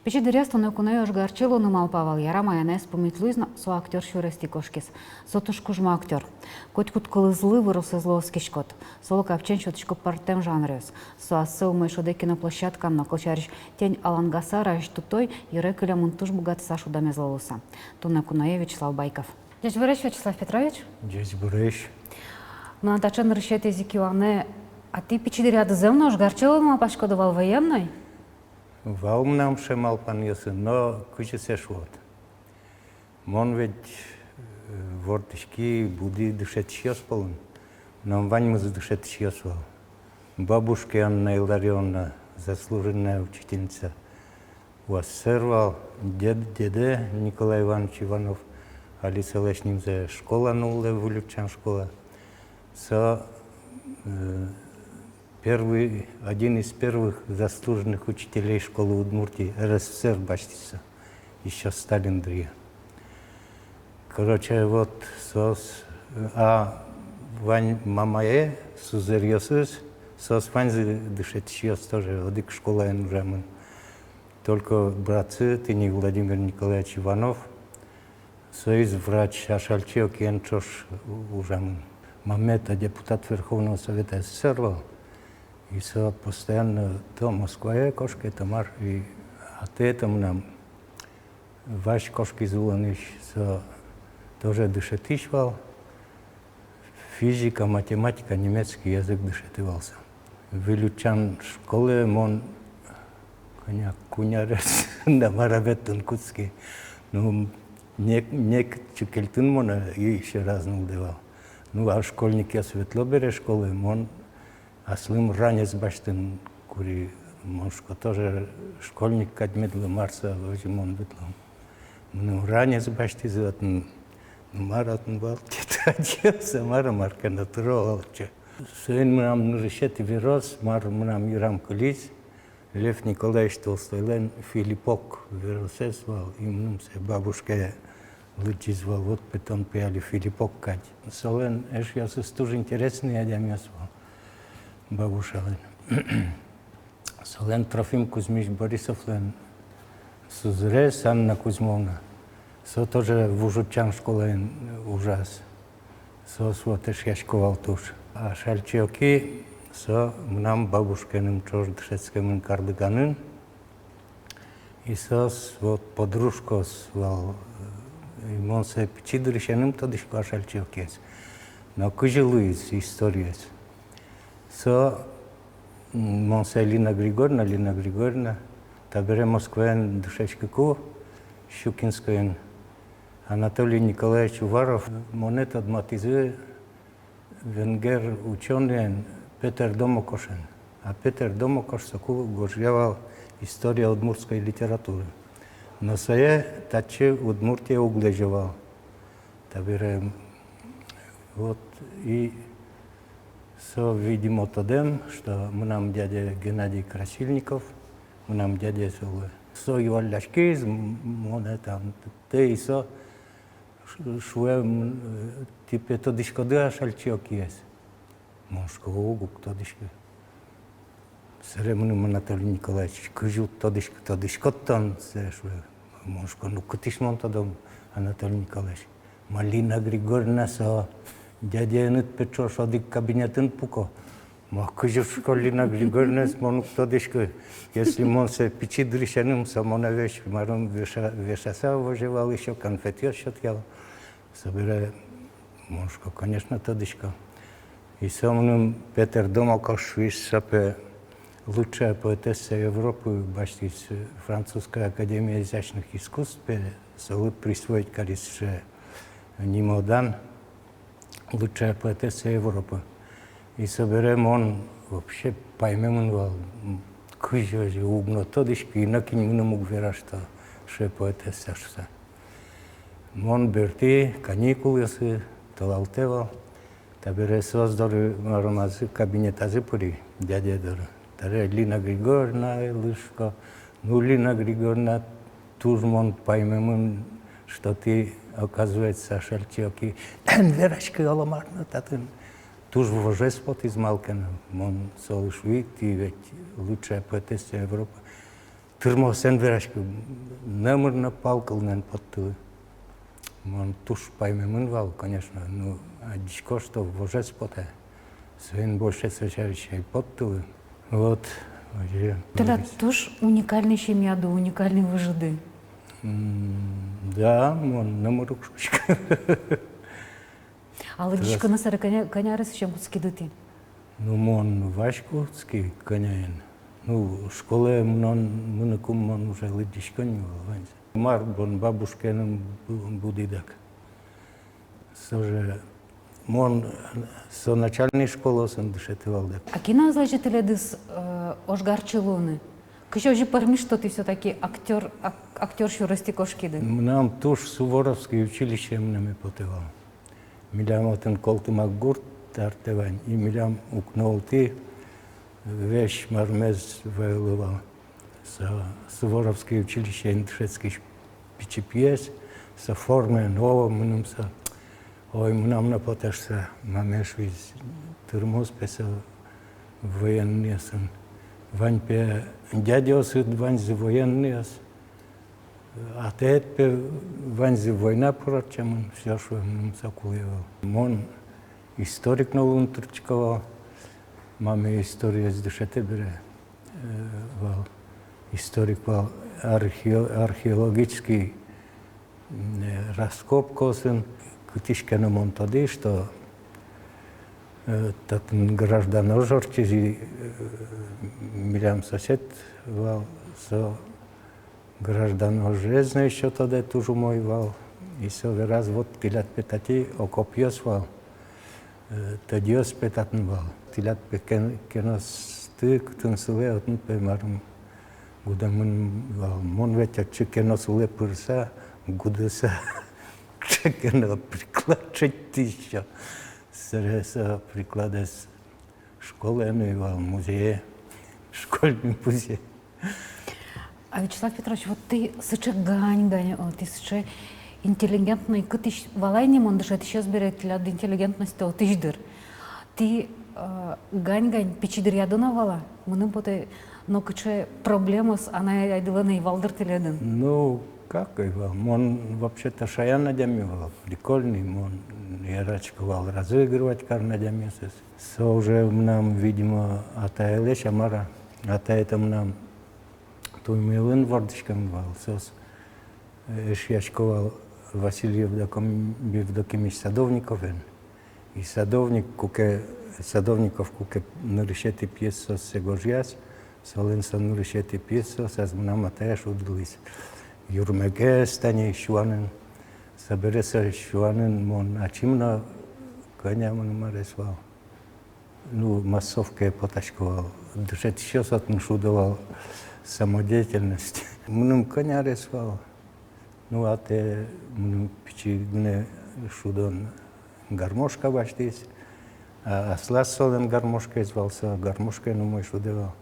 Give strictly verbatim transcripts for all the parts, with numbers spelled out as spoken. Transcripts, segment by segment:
Пичи дыръяз туннэ куное ожгарчи луыны малпа вал, яра, Маянэз пумит луиз но, со актёр сюрестӥ кошкиз. Со туж кужмо актёр. Котькуд кылызлы, выросызлы оскиськод. Солы капчиен сётӥсько пӧртэм жанръёс. Со ассэ умой шӧдэ киноплощадкаын но, кылсярысь, тӥни «Алангасар», «Азьтутой» йыре кылемын туж быгатыса, шудэмезлы луыса. Туннэ куное Вячеслав Байков. Ӟечбуресь, Вячеслав Петрович. Ӟечбуресь. Мынам таӵе нырысетӥез ик юанэ: а тӥ пичи дыръяды зэм но ожгарчи луыны малпаськоды вал, военной? Вал мынам сыӵе малпанъёсы, но кызьы сое шуод. Мон ведь, э, вордӥськи, буди дышетӥсьёс пӧлын. Мынам ваньмыз дышетӥсьёс вал. Бабушке Анна Илларионовна, заслуженная учительница УАССР вал, дед-, дедэ Николай Иванович Иванов, али солэсь нимзэ школа нуллэ, Выль утчан школа. Со, э, первый, один из первых заслуженных учителей школы Удмуртии, РСФСР басьтӥз со, ещё Сталин дыръя. Короче, вот соос, а вань мамае сузэръёсыз, соос ваньзы дышетӥсьёс тоже, одӥг школаын ужамын. Только братсы, тӥни Владимир Николаевич Иванов, соиз врач, Ашальчи Окиен ӵош ужамын. Мамае та депутат Верховного Совета СССР вал, и со постоянно то Москвае кошке, то мар, и атае то мынам Вась кошкиз улонысь, со тоже дышетӥсь вал. Физика, математика, немецкий язык дышетӥ вал со. Выль утчан школае мон кӧня, куинь арес но мар-а ветлыны кутски. Ну, нек-, нек-, чик кельтыны мон ещё раз нуллӥ вал. Ну, а школьникъёс ветло бере школае, мон аслым ранец басьтыны кури, мон шуисько, тоже школьник кадь мед луо, мар со, озьы мон ветло. Мыным ранец басьтӥзы отын, ну, мар отын вал, тетрадь, со мар, мар ке но тыро вал, чё. Соин мынам нырысетӥ верос, мар мынам йырам кылиз, Лев Николаевич Толстойлэн «Филиппок» веросэз вал, и мыным сое бабушкае лыдӟиз вал, вот пе тон, пе, али филиппок кадь. Солэн эшъёсыз туж интересный адямиос вал, бабушалэн. Солэн Трофим Кузьмич Борисовлэн сузэрез Анна Кузьмовна, со тоже вуж утчан школаын ужаз. Соос вот эшъясько вал туж. Ашальчи Оки со мынам бабушкаеным ӵош дышетскемын Карлыганын. И соос вот подружкаос вал. И мон сое пичи дырысеным тодӥсько, Ашальчи Окиез. Но кызьы луиз историез. Со, м, мон сое Лина Григорьевна, Лина Григорьевна, табере Москваын дышетскыку, Щукинскойын, Анатолий Николаевич Уваров монэ тодматӥзы венгер учёнойен Петер Домокошен. А Петер Домокош соку гожъя вал «История удмуртской литературы». Но сое татчы, Удмуртие, уг лэзё вал. Табере вот и со, видимо, тодэм, что мынам дядя Геннадий Красильников, мынам дядяе солы. Со юалляськиз м-, монэ там, тэ и со, ш-, шуэ, м, э, тӥ пе тодӥськоды Ашальчи Окиез? Мон шуисько, уг, уг тодӥськы. Собере мыным Анатолий Николаевич: кызьы уд тодӥськы, тодӥськод тон сое, шуэ. Мон шуисько, ну кытысь мон тодом, Анатолий Николаевич? Ма, Лина Григорьевна со дядяеныд пе ӵош одӥг кабинетын пуко. Ма, кызьы, шуисько, Лина Григорьевнаез мон уг тодӥськы, если мон сое пичи дырысеным, со монэ весь, марым, веша-, вешаса возе вал, ещё конфетъёс сётъя вал. Собере мон шуисько, конечно, тодӥсько. И со мыным, Петер Домокош, шуиз, со пе лучшая поэтесса Европы басьтӥз Французская академия изящных искусств пе, солы присвоить кариз сыӵе нимо дан, лучшая поэтесса Европы. И собере мон вообще паймемын вал, м, кызьы озьы, уг но тодӥськы, и нокин мыным уг вера, что сыӵе поэтесса шуыса. Мон бертӥ, каникулъёсы толалтэ вал. Табере соос доры, марым, азы, кабинетазы пыри, дядя доры. Табере Лина Григорьевнае лыжко. Ну, Лина Григорьевна, Туж мон паймемын, что тӥ, оказывается, Шальчи Оки, эн вераськы, оло мар но татын. Туж вожез потӥз, малы ке но мон солы шуи: тӥ ведь лучшая поэтесса Европы. Тырмоз, эн вераськы, номыр но пал кылын эн поттылы. Мон туж паймемын вал, конечно, ну, адӟисько, что вожез потэ. Соин больше со сярысь ӧй поттылы. Вот, озьы. Тӥляд туж уникальной семьяды, уникальной выжыды. М, да, мон номыр уг шуиськы. А лыдӟиськыны сярысь кӧня, кӧня аресысен кутскиды тӥ? Ну, мон вазь кутски кӧняен. Ну, школае мынон, мыныкум мон уже лыдӟисько ни вал ваньзэ. Мар бон бабушкаеным бу-, будӥ дак. Со же мон со начальной школаосын дышетӥ вал дак. А кин азьлазе тӥледыз, э, ожгарчи луыны? Кызьы озьы пӧрмиз, что тӥ всё-таки актёр, ак-, актёр сюрестӥ кошкиды? Мынам туж Суворовский училищее мынэме потэ вал. Милям отын Колтымак гурт артэ вань, и милям укно ултӥ весь мармез вӧлы вал. Со Суворовский училищеын дышетскись пичи пиез, со формаен, о, мыным со, ой, мынам но потэ шуса, мамае шуиз, тырмоз пе со военныйёсын. Вань пе дядяосыд, ваньзы военныйёс. Атаед пе ваньзы война пыр ортчемын, всё, шуэ, мыным со кулэ ӧвӧл. Мон историк но луыны турттӥсько вал, мамае историез дышетэ бере, э, вал, историк вал, архео-, археологический, м, э, раскопкаосын кытысь ке но мон тодӥ, что, э, татын граждан ож ортчиз, э, милям сосед вал, со граждан ожез но ещё тодэ, туж умой вал. И со вераз: вот тӥляд пе татӥ окопъёс вал, э, тӧдьыос пе татын вал. Тӥляд пе кен-, кеноосты кытын сылэ, отын пе марым гудэмын вал. Мон ведь отчы кенос улэ пырыса, гудыса, кыӵе ке но приклад шедьтӥ ещё. Сэре со прикладэз школае нуи вал, музее, школьный музей. А, Вячеслав Петрович, вот тӥ сыӵе гань-гань, о, тӥ сыӵе интеллигентной, кытысь, валай ни, мон дышетӥсьёс бере тӥляд интеллигентностьтэ отысь дыр. Тӥ, э, гань-гань пичи дыръяды но вал-а? Мыным потэ, нокыӵе проблемаос анай-атайдылэн ӧй вал дыр тӥледын. Ну, как ӧй вал? Мон вообще-то шаян адями вал, прикольный, мон яратӥсько вал разыгрывать карыны адямиосыз. Со уже мынам, видимо, атаелэсь-а, мар-а. Атае-то мынам Туймыйылын вордӥськем вал, соос, э, эшъясько вал Василий Евдоким-, Евдокимыч Садовниковен. И Садовник куке, Садовников куке нырысетӥ пьесаоссэ гожъяз, солэн со нырысетӥ пьесаосаз мынам атае шудылӥз. Юрмегес тани сюанын, собере со сюанын мон ачим но, кӧня мыным арес вал. Ну, массовкае потасько вал, дышетӥсьёс отын шудо вал, самодеятельность. Мыным кӧня арес вал. Ну, атае мыным пичи гинэ шудон гармошка басьтӥз. А аслаз солэн гармошкаез вал, со гармошкаен умой шудэ вал.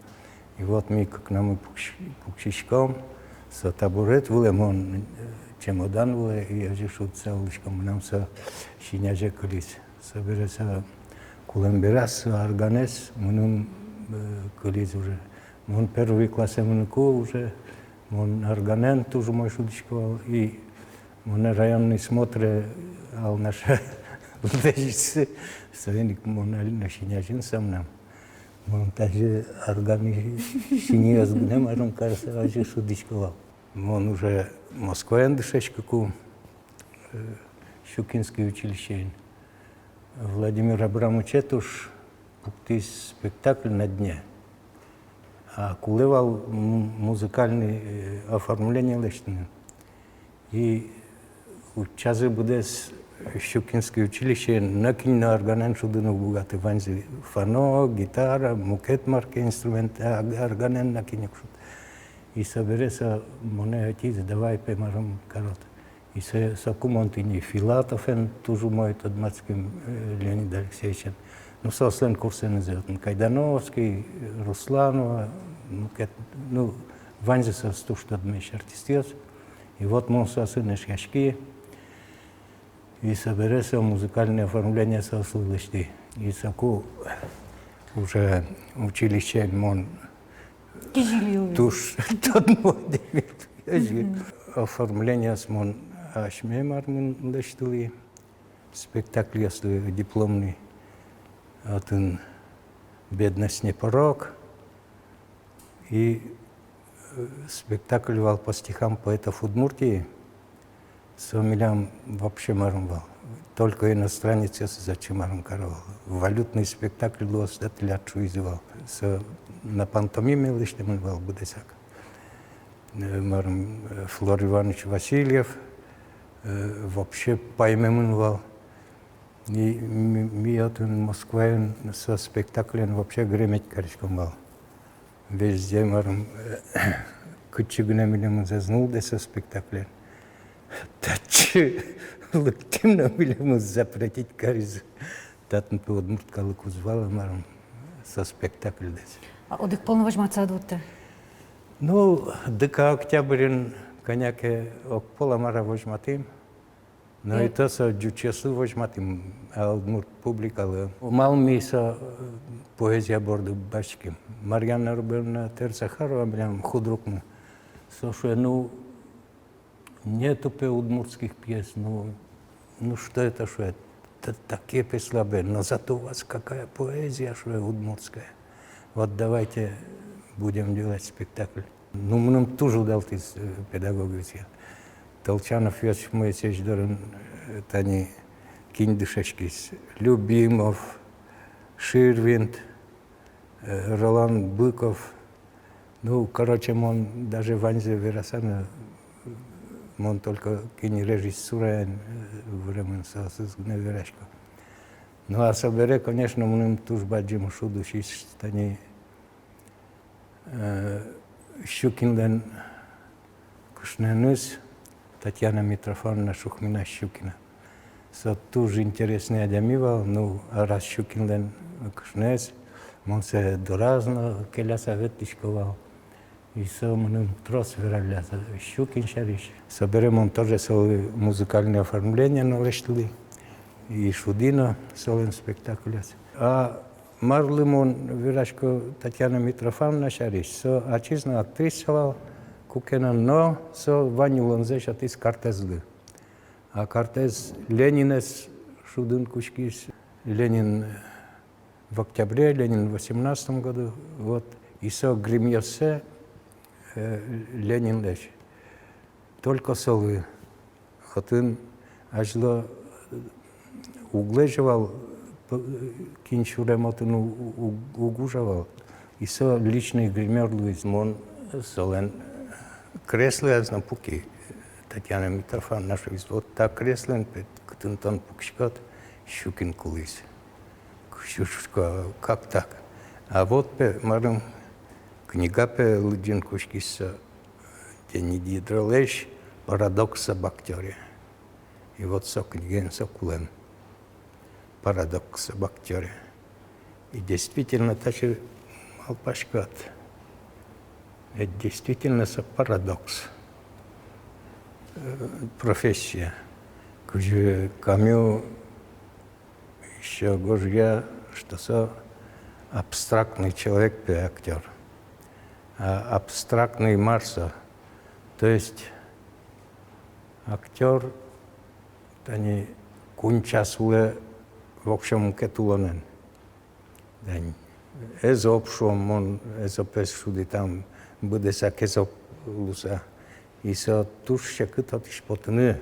И вот ми кыкнамы пуксь-, пуксиськом, со табурет вылэ, мон, э, чемодан вылэ, и озьы шудыса улӥськом, мынам со синязе кылиз. Собере со кулэм бераз со арганэз мыным, э, кылиз уже. Мон первый классэ мыныку уже, мон арганэн туж умой шудӥсько вал, и монэ районный смотре Алнаше лэзизы, соин ик мон али но синязин со мынам. Мон тазьы арганэ синьыез гинэ марым карыса озьы шудӥсько вал. Мон уже Москваын дышетскыку, э, Щукинский училищеын. Владимир Абрамыче туж пуктӥз спектакль на дне. А кулэ вал м-, музыкальный, э, оформление лэсьтыны. И утчазы быдэс Щукинский училищеын, нокин но арганэн шудыны уг быгаты, ваньзы фано, гитара, мукет мар ке инструмент, а арганэн нокин уг шуд. И собере со монэ ӧтиз: давай пе, марым карод. И со, соку мон тӥни Филатовен туж умой тодматским, э, Леонид Алексеевичен. Ну, соослэн курсэнызы отын Кайдановский, Русланова, мукет, ну, ваньзы соос туж тодмоесь артистъёс. И вот мон соосын эшъяськи, и собере со музыкальное оформление соослы лэсьтӥ. И соку уже училищеын мон кизили ук. Туж тодмо ӧй вал. Оформлениос мон асьме марым лэсьтылӥ. Спектакльёслы дипломный, отын «Бедность не порок». И, э, спектакль вал по стихам поэтов Удмуртии. Со милям вообще марым вал. Только иностранецъёсыз отчы марым каро вал. Валютный спектакль луоз та тӥляд, шуизы вал. Со на пантомиме лэсьтэмын вал быдэсак. Э, марым, э, Флор Иванович Васильев, э, вообще паймемын вал. И ми, ми отын Москваын со спектаклен вообще греметь кариськом вал. Везде марым, э, кытчы гинэ милемыз ӧз нуллэ со спектаклен. Татчы лыктӥм но, милемыз запретить каризы. Татын пе удмурт калык уз вала марым со спектакльдэс. А одӥг пол но возьматсады вуттэ? Ну, ДК «Октябрьын» кӧня ке огпол-а, мар-а возьматӥм. Но и то со ӟучъёслы возьматӥм, а удмурт публикалы. Малы ми со, э, поэзия борды басьтӥським? Марьяна Рубеновна Терзахарова, милям худрукмы, со шуэ: «Ну, нету пе удмуртских пьес, ну, ну что это, шуэ, та-, такие пе слабые, но зато у вас какая поэзия, шуэ, удмуртская. Вот давайте будем делать спектакль». Ну, мыным туж удалтӥз, э, педагогъёсъя. Толчанов Иосиф Моисеевич дорын, э, тани кин дышетскиз: Любимов, Ширвиндт, э, Ролан Быков. Ну, короче, мон даже ваньзэ вераса но, мон только кин режиссураен, э, выремын, соосыз гинэ верасько. Ну, а собере, конечно, мыным туж бадӟым шуд усиз тани, э, Щукинлэн кышноеныз, Татьяна Митрофановна Шухмина-Щукина. Со туж интересный адями вал, ну, а раз Щукинлэн кышноез, мон сое дораз но келяса ветлӥсько вал. И со мыным трос вералляз Щукин сярысь. Собере мон тоже солы музыкальное оформление но лэсьтылӥ, и шудӥ но солэн спектаклез. А марлы мон верасько Татьяна Митрофановна сярысь? Со ачиз но актриса вал, куке но, но со вань улонзэ сётӥз картэзлы. А картэз Ленинэз шудын кутскиз. Ленин в октябре, Ленин в восемнадцатом году. Вот. И со гримъёссэ, э, Ленинлэсь только солы. Отын азьло, э, уг лэзё вал, п-, кин сюрем отын у-, у-, уг ужа вал. И со личный гримёр луиз. Мон солэн креслояз но пуки. Татьяна Митрофановна шуиз: «Вот та креслоын пе, кытын тон пукиськод, Щукин кулӥз». Кызьы, шуисько, как так? А вот пе, марым, книга пе лыдӟыны кутскиз со Демид Дидролэсь «Парадокс об актёре». И вот со книгаын со кулэм. «Парадокс об актёре». И действительно, таӵе, малпаськод, ведь действительно со парадокс, э, профессия. Кызьы Камю ещё гожъя, что со абстрактный человек пе актёр. А абстрактный мар со? То есть актёр, тани, кунчаз улэ воксё мукет улонэн. Тани Эзоп, шуом, мон Эзопез шудӥ там, быдэсак Эзоп луыса. И со туж секыт отысь потыны,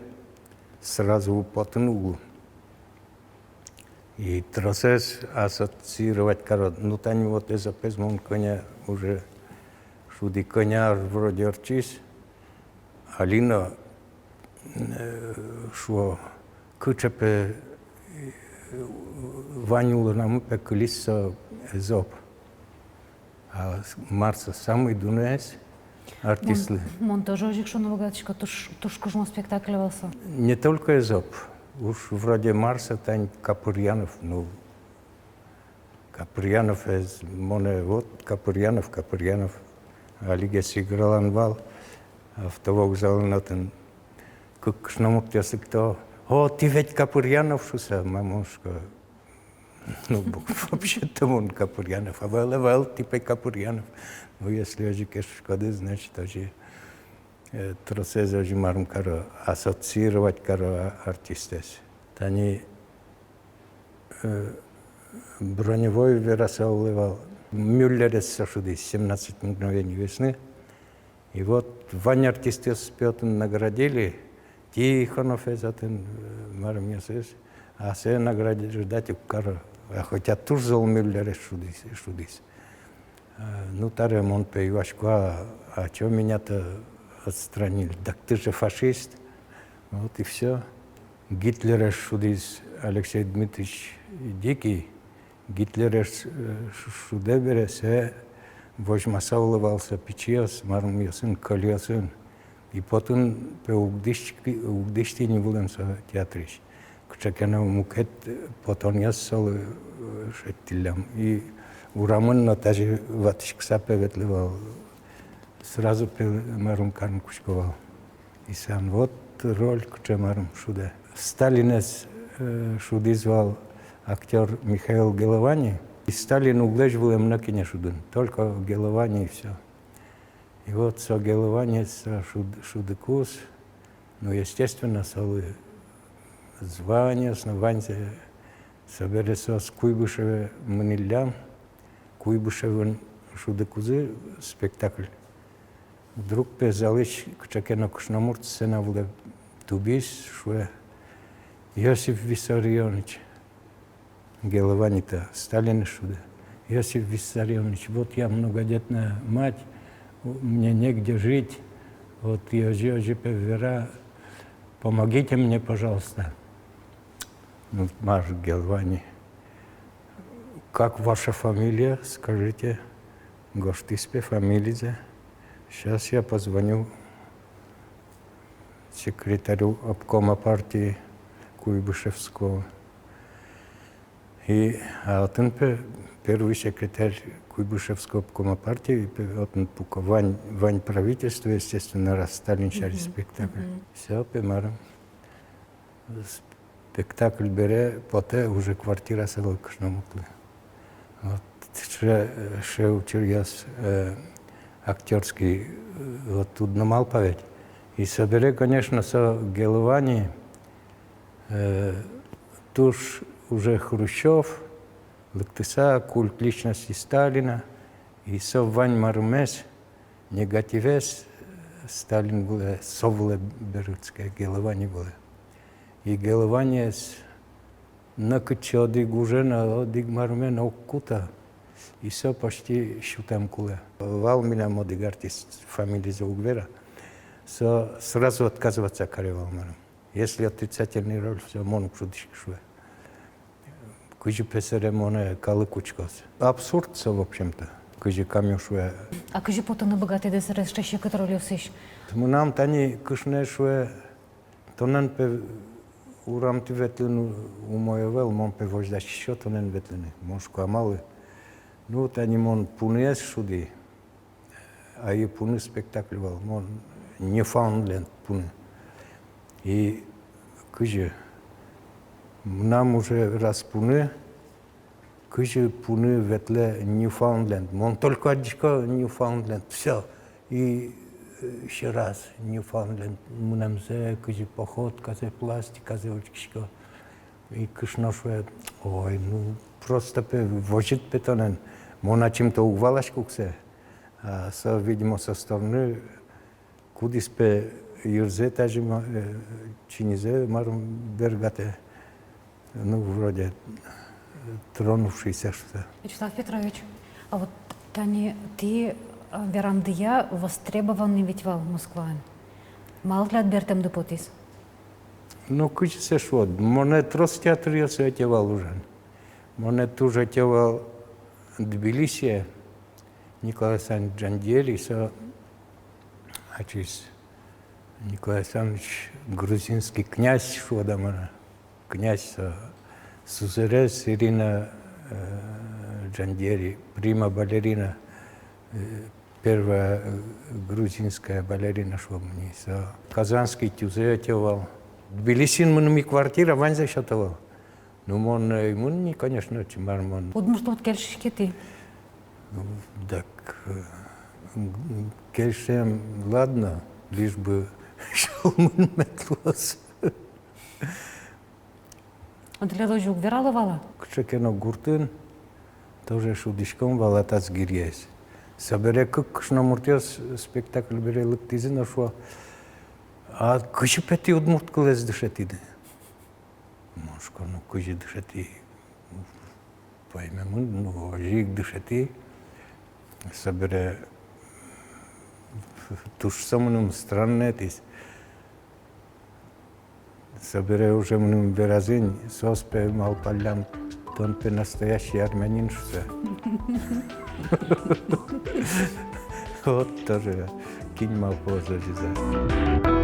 сразу потыны уг лу. И тросэз ассоциировать карод. Ну, тани вот Эзопез мон кӧня уже шудӥ, кӧня ар вроде ортчиз, али но, э, шуо, кыӵе пе, э, вань улонамы пе кылиз со Эзоп. А с-, мар со, самый дуноез артистлы. Мон, мон тоже озьы ик шуыны быгатӥсько, туж, туж кужмо спектакль вал со. Не только Эзоп, уж вроде мар со, тани Капырьянов, ну, Капырьяновез монэ, вот Капырьянов, Капырьянов, алигес Игралан вал, автовокзалын отын Кык кышномуртъёс лыкто: «О, тӥ ведь Капырьянов», — шуса. Мон шуисько: «Ну, бу-, вообще-то мон Капырьянов, а вал, вал, тӥ пе Капырьянов». Ну, если озьы ке шуиськоды, значит, озьы, э, тросэз озьы, марым каро, ассоциировать каро а-, артистэз. Тани, э, Броневой вераса улэ вал, Мюллерез со шудӥз, «Семнадцать мгновений весны». И вот вань артистъёс пе отын наградили, Тихоновез отын, э, марымъёсыз, а сое награждать уг каро, а хотя туж зол Мюллерез шудӥз, шудӥз. Э, ну, таре мон пе юасько: «А, а чё меня-то отстранили? Так ты же фашист». Вот и всё. Гитлерез шудӥз Алексей Дмитриевич Дикий. Гитлерез, э, ш-, шудэ бере, сое возьмаса улэ вал со пичиос, марымъёсын, кӧльыосын. И потын пе уг дӥсь-, уг дӥсьтӥ ни вылэм со театрысь. Кыӵе ке но мукет, э, потонъёс солы, э, шедьтӥллям. И урамын но тазьы ватӥськыса пе ветлэ вал. Сразу пе, марым, карыны кутско вал. Исян вот роль кыӵе, марым, шудэ. Сталинэз, э, шудӥз вал актёр Михаил Геловани. И Сталин уг лэзь вылэм нокинэ шудыны, только Геловани и всё. И вот со Геловани, со шуд-, шудыкуз, ну, естественно, солы званиос но ваньзэ. Собере соос Куйбышеве мынӥллям, Куйбышевын шудыкузы спектакль. Вдруг пе залысь кыӵе ке но кышномурт сцена вылэ тубиз, шуэ: «Иосиф Виссарионович». Геловани-то Сталинэз шудэ. «Иосиф Виссарионович, вот я многодетная мать, у-, мне негде жить, вот и озьы, озьы пе вера, помогите мне, пожалуйста». Ну, мар Геловани: «Как ваша фамилия, скажите?» Гожтӥз пе фамилизэ. «Сейчас я позвоню секретарю обкома партии Куйбышевского». И, а отын пе первый секретарь Куйбышевского обкома партии, пе, отын пуко вань, вань правительство, естественно, раз Сталин сярысь спектакль. Всё, пе, марым. Спектакль бере, потэ уже квартирасьлы, кышномуртлы. Вот сыӵе, сыӵе учыръёс, э, актёрский, э, вот уд но малпа ведь. И собере, конечно, со Геловани, э, туж уже Хрущёв, лыктыса, культ личности Сталина, и со вань марымез, негативез, э, Сталин вылэ, со вылэ берытске, Геловани вылэ. И Гелованиез нокытчы одӥг ужен но, одӥг марымен но уг куто, и со почти сютэм кулэ. Вал милям одӥг артист, фамилизэ уг вера, со сразу отказываться каре вал, марым. Если отрицательный роль, всё, мон уг шудӥськы, шуэ. Кызьы пе собере монэ калык учкоз. Абсурд со, в общем-то, кызьы Камю шуэ. А кызьы потыны быгатӥды сыӵе секыт рольёсысь? Мынам тани кышное, шуэ, тонэн пе урамтӥ ветлыны умой ӧвӧл, мон пе возьдаськисько тонэн ветлыны. Мон шуисько: а малы? Ну, тани мон пуныез шудӥ. Айы пуны спектакль вал, мон Ньюфаундленд пуны. И кызьы? Мынам уже раз пуны, кызьы пуны ветлэ Ньюфаундленд. Мон только адӟисько Ньюфаундленд, всё. И, э, ещё раз Ньюфаундленд мынэмзэ, кызьы походказэ, пластиказэ учкисько. И кышно шуэ: ой, ну, просто пе возьыт пе тонэн. Мон ачим-то уг валаськы ук сое. А со, видимо, со стороны, кудӥз пе йырзэ тазьы ма-, э, чиньызэ, марым, бергатэ. Ну, вроде, э, тронувшийся, что ли. Вячеслав Петрович, а вот тани тӥ, э, верамдыя, востребованный ведь вал Москваын. Малы тӥляд бертэмды потӥз? Ну, кызьы сое шуод, монэ трос театръёсы ӧте вал ужан. Монэ туж ӧте вал Тбилисие Николай Александрович Джандиери, со ачиз Николай Александрович, грузинский князь шуод-а, мар-а, князь, со сузэрез Ирина, э, Джандиери, прима-балерина, э, Первая, э, грузинская балерина, шуом ни, со Казанский тюзэ ӧтё вал. Тбилисиын мыным и квартира, ваньзэ сёто вал. Ну, мон, э, мон ни, конечно, чимар мон. Удмурт луод кельшиське тӥ? Ну, так, э, м, кельшем, ладно, лишь бы сюлмын мед луоз. А тӥледлы озьы уг верало вал-а? Кыӵе ке но гуртын тоже шудӥськом вал Атас гирьяз. Собере кык кышномуртъёс спектакль бере лыктӥзы но шуо: «А кызьы пе тӥ удмурт кылэз дышетӥды?» Мон шуисько: «Ну, кызьы дышетӥ, паймемын, ну, озьы ик дышетӥ». Собере туж со мыным странно ӧтиз. Собере уже мыным веразы ини: «Соос пе малпаллям, тон пе настоящий армянин», — шуса. Вот тоже кин малпоз озьы-а.